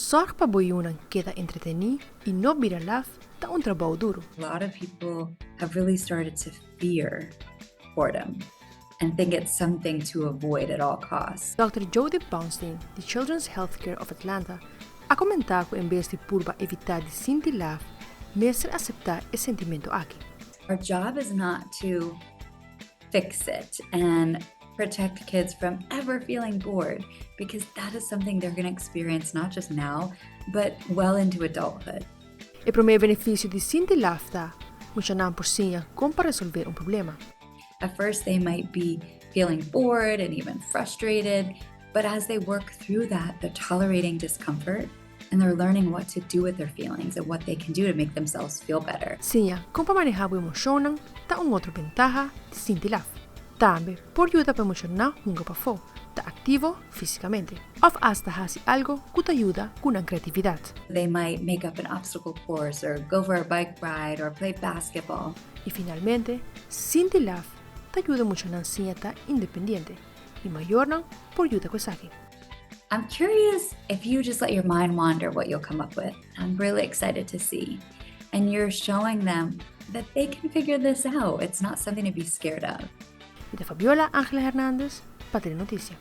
Sòrg pa bo yunan keda entretení i no bira laf ta un trabou duru. A lot of people have really started to fear boredom and think it's something to avoid at all costs. Dòkter Jody Bonstein di Children's Healthcare of Atlanta a komentá ku en bes di purba evitá di sinti laf, mester aseptá e sentimentu aki. Our job is not to fix it and protect kids from ever feeling bored because that is something they're going to experience not just now, but well into adulthood. E promé benefisio di sinti laf ta, muchanan por siña kon pa resolvé un problema. At first they might be feeling bored and even frustrated, but as they work through that, they're tolerating discomfort and they're learning what to do with their feelings and what they can do to make themselves feel better. Siña kon pa manehá bo emoshonnan ta un otro bentaha di sinti laf. Tambe por yuda pa emoshonnan hunga pafó, ta aktivo físikamente, òf asta hasi algu ku ta yuda ku nan kreatividat. They might make up an obstacle course or go for a bike ride or play basketball. I finalmente, sinti laf ta yuda muchanan siña ta independiente i mayornan por yuda ku esaki. I'm curious if you just let your mind wander what you'll come up with. I'm really excited to see. And you're showing them that they can figure this out. It's not something to be scared of. Mi ta Fabiola Angela Hernandez pa Telenoticia.